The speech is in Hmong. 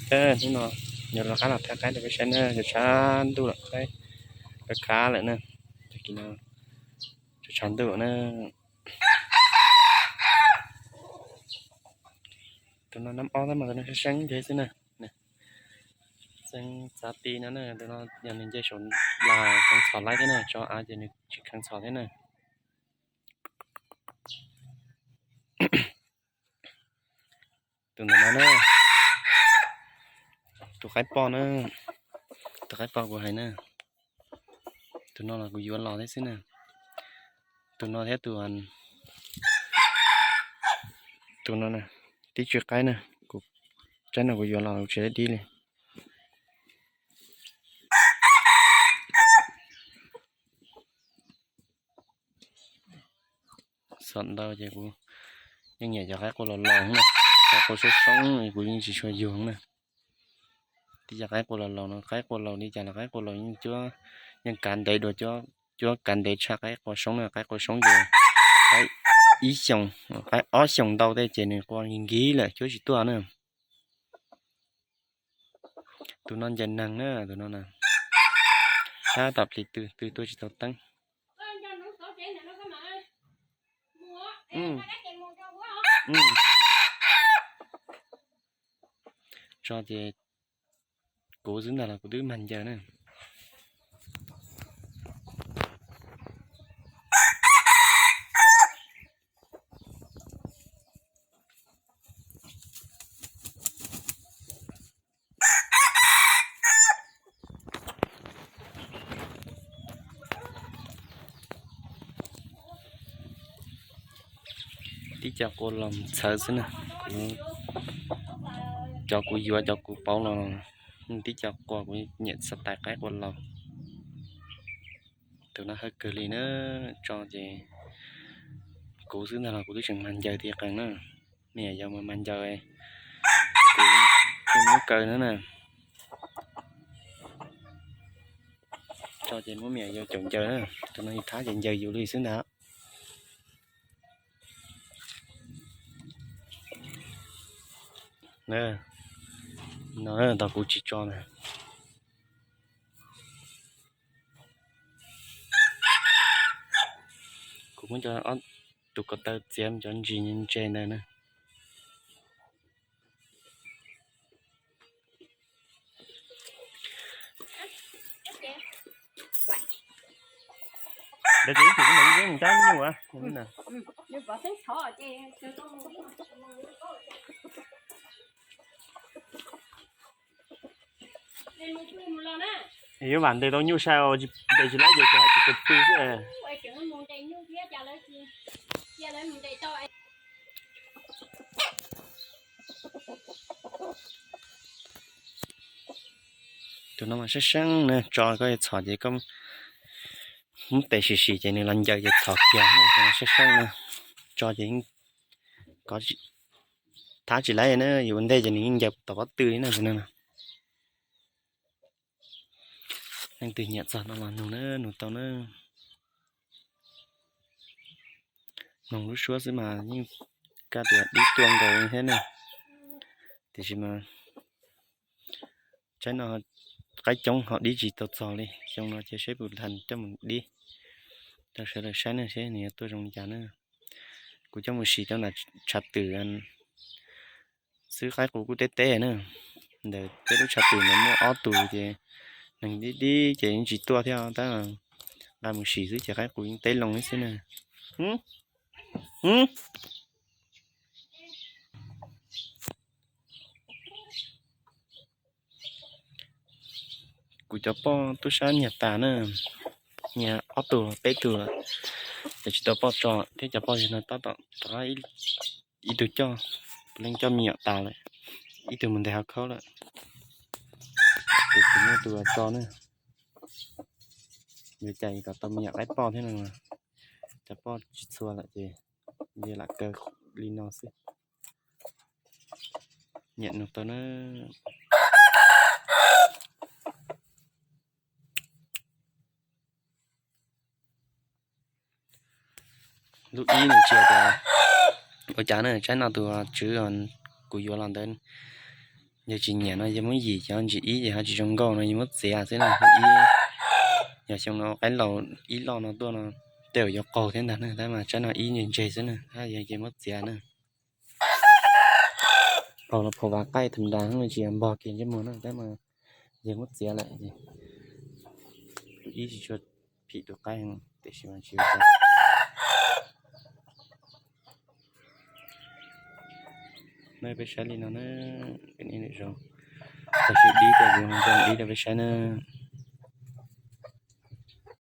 Hnub no yuav rov qab los thaij qaib rau peb saib na, tshav ntuj lawm, qaib kav lawm na. Tag kis no tshav ntuj na. Tus no nab ob tab mas tus no seeb seeb ntse xwb na. Xeeb txav ti no na, tus no yog nws nce saum las kheev txhom laib thiab na, tso av ces nws tsis kheev txhom thiab na. Tus ntawm no na, tus qaib poj na, tus qaib poj kuv hais na, tus no los kuv yuav los thiab xwb na. Tus no thiab tus, tus no na, tib tsw qaib na, kuv, tsaib no kuv yuav los kuv tsis dib li. Xam ntau ces kuv yeej nyiam cov qaib qua laus laus na, qaib qua soob soob kuv yeej tsis tshua yug na. Tib cov qaib qua laus laus no, qaib qua laus li cas los qaib qua laus yeej cuab, yeej kav ntev dua cuab kav ntev tshaj qaib qua soob na. Qaib qua soob ces qaib ib xyoos, qaib ob xyoos ntau tej ces nws qua nkig nkig lawm cuab tsis tuaj na. Tus no ncaws neeg na, tus no na, tab tom plis tw, tw tuaj tsis tau teeb. Tso ces kuv xwb ntag los kuv twb mag ncaws na. Tib co qua laus txhawv xwb na. Cov kuv yuav, cov kuv pauv los, tib co qua kuv nyiam xav tais qaib qua laus. Tus no hawb kawg li na, tso ces kuv xwb ntag los kuv twb tseem mag ncaws tiag qees na. Me nyuam yaus mas mag ncaws, kuv yeej muab kaw na na. Tso ces muab me nyuam yaus caum ncaws na, tus no yus thab ces ncaws yus li xwb ntag. No tau kuv tsis tso na. Kuv muab cov, tus ko taw txiav cov ntsis ntse ntawd na. Yuav vam ntes tau nyuj sai, ntes tsis laib ces tsis tau pw xwb. Tus no mas seeb seeb na, tso koj txhom ces koj muab tes sim sim ces nws los ncaws ces txhom kiag, seeb seeb na. Tso ces kov, thab tsis laib na, yus ua ntej ces nws yeej ncaws tom pob tw li na, tus no na. Leej twg nyiam txog no los nug na, nug tau na. Mloog lub suab xwb mas yeej kaj tias dib tuaj nkaus li thiab na. Tiam sis mas tsaib no qaib coob ho dib tsis tau txog li, xyoo no cia seb puas tau coj mus dib rau sawv daws saib na, seb nws yuav tuaj zoo li cas na. Kuv coj mus sim rau nram tshav twm xwb, qaib qus kuj teb teb na. Ntawm peb lub tshav twm ntawd muaj ob tug ces neeg dib dib ces yeej tsis tuaj thiab, tab nqa mus sim xwb ces qaib qus yeej teb loo xwb na. Kuv cov poj tub sab nyiag tas na, nyiag ob tug peb tug lawm, ces tsis tau poj tso thiab. Cov poj yawg no tab tom rov qab ib tug coj, puav leej coj me nyuam tas lawm, ib tug mus ntes hav khaub lawm. Tus kuv muaj tus tso na, yuav cais kom tau me nyuam qaib poj thiab no, cov poj tsis txhua lawm ces lam kaw li no xwb. Nyiam nug tau na. Lub ib nws tsis hais tias ua cas na, tsaib no tus tswv kuv yuav los ntawd Yog tsis nyiam no yog muab yim, cov ntsis ib ces ho tsis zoo nkauj no yog muab txiav xwb na. Ib, yog xyoo no qaib laus ib loj no tuaj no tej zaum yuav qaug thiab ntag na, tab mas tsaib no ib ntse ntse xwb na, tab yog ces muab txiav na. Qaug los phaum vas qaij tham nras tsis yog npog kiag ntsej muag na, tab mas yog muab txiav lawm. Tus ib tsis tshua phim tus qaib, tiam sis mas tsis ua cas. No peb saib li no na, peb nim zoo, tag sim dib rau, dib rau peb saib na.